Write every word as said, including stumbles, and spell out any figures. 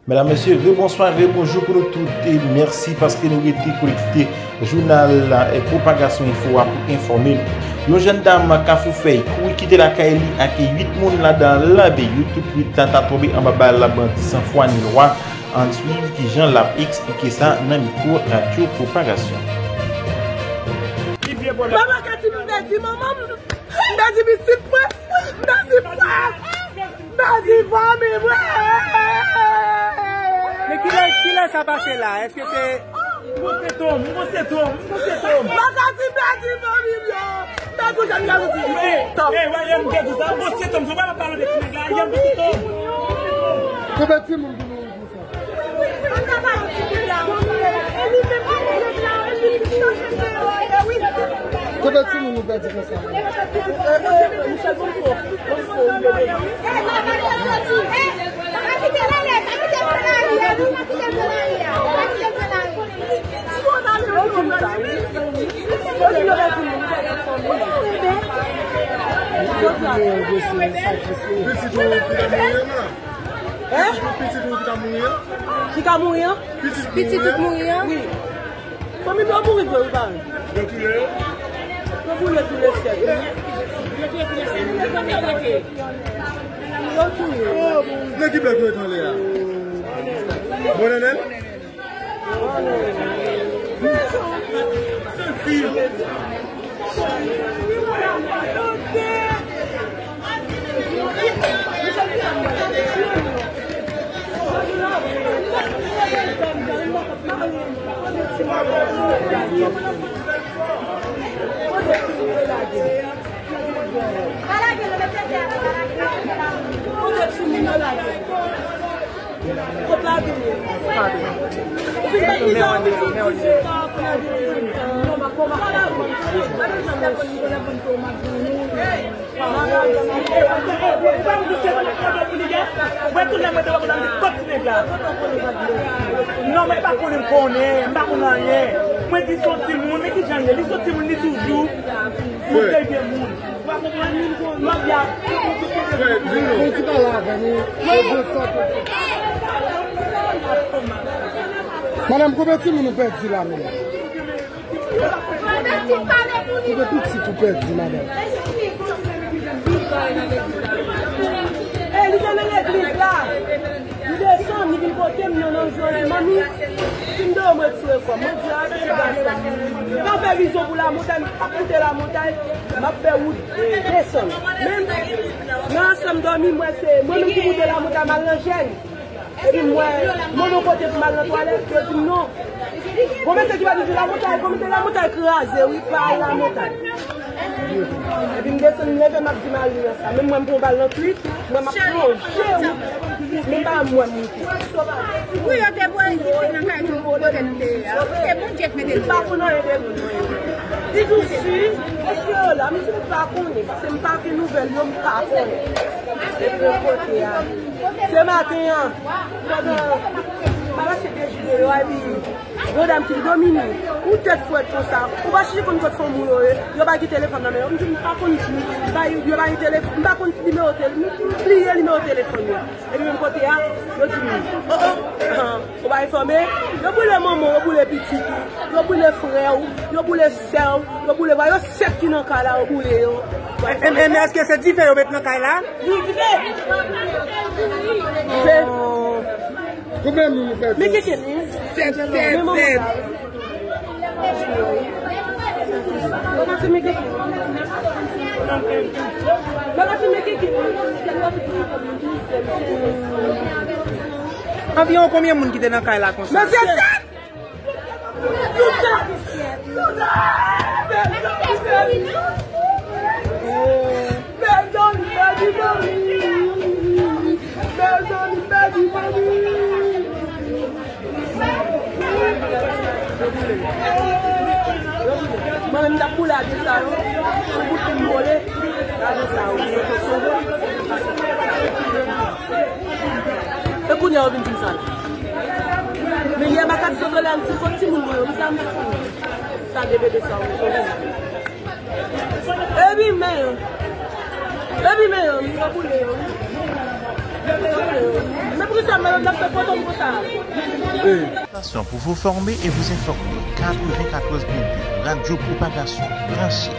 Medam, mesye, rebonswa, rebonjou pou nou tout e mèsi paske nou rete konekte. Jounal, eh, Pwopagasyon Enfo a pou enfòme nou. Yon jèn dam Kafou Fèy kouri kite lakay li ak uit moun ladan l, men yo tout uit ta tonbe anba bal bandi san fwa ni lwa. Ann swiv kijan l ap eksplike sa nan mikwo Radyo Pwopagasyon. Mama Kati, m pèdi manman m, m pèdi pitit mwen, m pèdi frè m, m pèdi fanmi mwen. Men kilè, kilè sa pase la? Èske se... M gon sentom, m gon sentom, m gon sentom. Mama Kati pèdi fanmi m yo. Mwen toujou ap gade ti sentom. Ey, Ryan, m te di sa, m gon sentom. Se pa m ap pale de ti nèg la, Ryan, m gon sentom. Konbyen timoun ki mouri konsa? Konbyen timoun nou pèdi konsa? Pitit ou ki ta mouri an? Hein? Pitit ou ki ta mouri an? Pitit ou ki ta mouri an? Pitit tout mouri an? Wi. Fanmi m yo mouri vre, wi, parèy. Yo touye yo? Yo boule tou le sèt, wi. Yo touye tou le sèt. Yo touye yo. Nèg ki blòk yo tanlè a? Bon, Nenel? Kot lavi w ye? Ou vin bat li sa, ou vin di pa pou lavi w. Mwen tout lè mwen te wè konn ap di kot ti nèg la. Non, mwen pa konnen, m konnen, m pa konn anyen. Mwen di se yon timoun, men kijan l ye? Li se yon timoun, li toujou. Moun te byen moun. Frè, di nou. Mwen ti pale avè nou. Madanm, konbyen timoun ou pèdi la menm? Konbyen pitit ou pèdi, madanm? E li te nan legliz la. Li desann, li vin kote m nan, nan jwe li. Manmi, si m deyò, m retire kò m. Mwen di, a, se gason. M ap fè vizyon pou lamontay, m p ap koute lamontay, m ap fè wout desann. Men, nan ansanm dòmi, m wè se mwen menm ki moute lamontay, m al nan jèn. Epi m wè, m nan yon kote pou m al nan twalèt, yo di m non. Gon mesye ki pa di lamontay, gon mesye lamontay kraze, wi, pa al lamontay. Epi m desann, m leve, m ap di Mali an sa. Menm mwen, m pran bal nan kwit, mwen, m ap plonje, wi. Men pa mwen, m moute. Wi, yo te voye ti fi nan kay nou, kote nou te ye a. Se Bondye k mete nou. M pa konn anyen de moun. Li di w si, èske yo la? M di m pa konnen, paske m pa gen nouvèl yo, m pa konnen. Epi yon kote a. Se maten an, pandan m ap achte de ji deyò a, epi yon dam ki di, Dominique, ou tèt frèt konsa, ou pa chèche konn kot fanmi w yo ye, yo pa gen telefòn nan men yo. M di, m pa konn, m pa, yo pa gen telefòn, m pa konn nimewo tele-, m bliye nimewo telefòn yo. Epi menm kote a, yo di m, o, o, ahan, ou pa enfòme, yo boule manman w, yo boule pitit ou, yo boule frè w, yo boule sè w, yo boule, yo sèt ki nan kay la, yo boule yo. E, e, e, men èske se dife yo met nan kay la? Wi, dife. Dife. Konbyen moun ou pèdi? Men keke nou. Sèt, sèt, sèt. Bagay ti men keke. Bagay ti men keke. Anviwon konbyen moun ki te nan kay la konsa? Mesye, sèt! Mwen menm, m t ap boule ajan sa yo. Sou bout pou m boule ajan sa yo. E kounye a, yo vin di m sa la. Men yè, m ak kat sot la, m di, kot timoun mwen yo, m sa m pa konnen. Sa de bebe sa yo. Epi men yo. Epi men yo, yo boule yo. Station pour vous former et vous informer. Quatre-vingt-quatorze point deux, Radio Propagation, branché.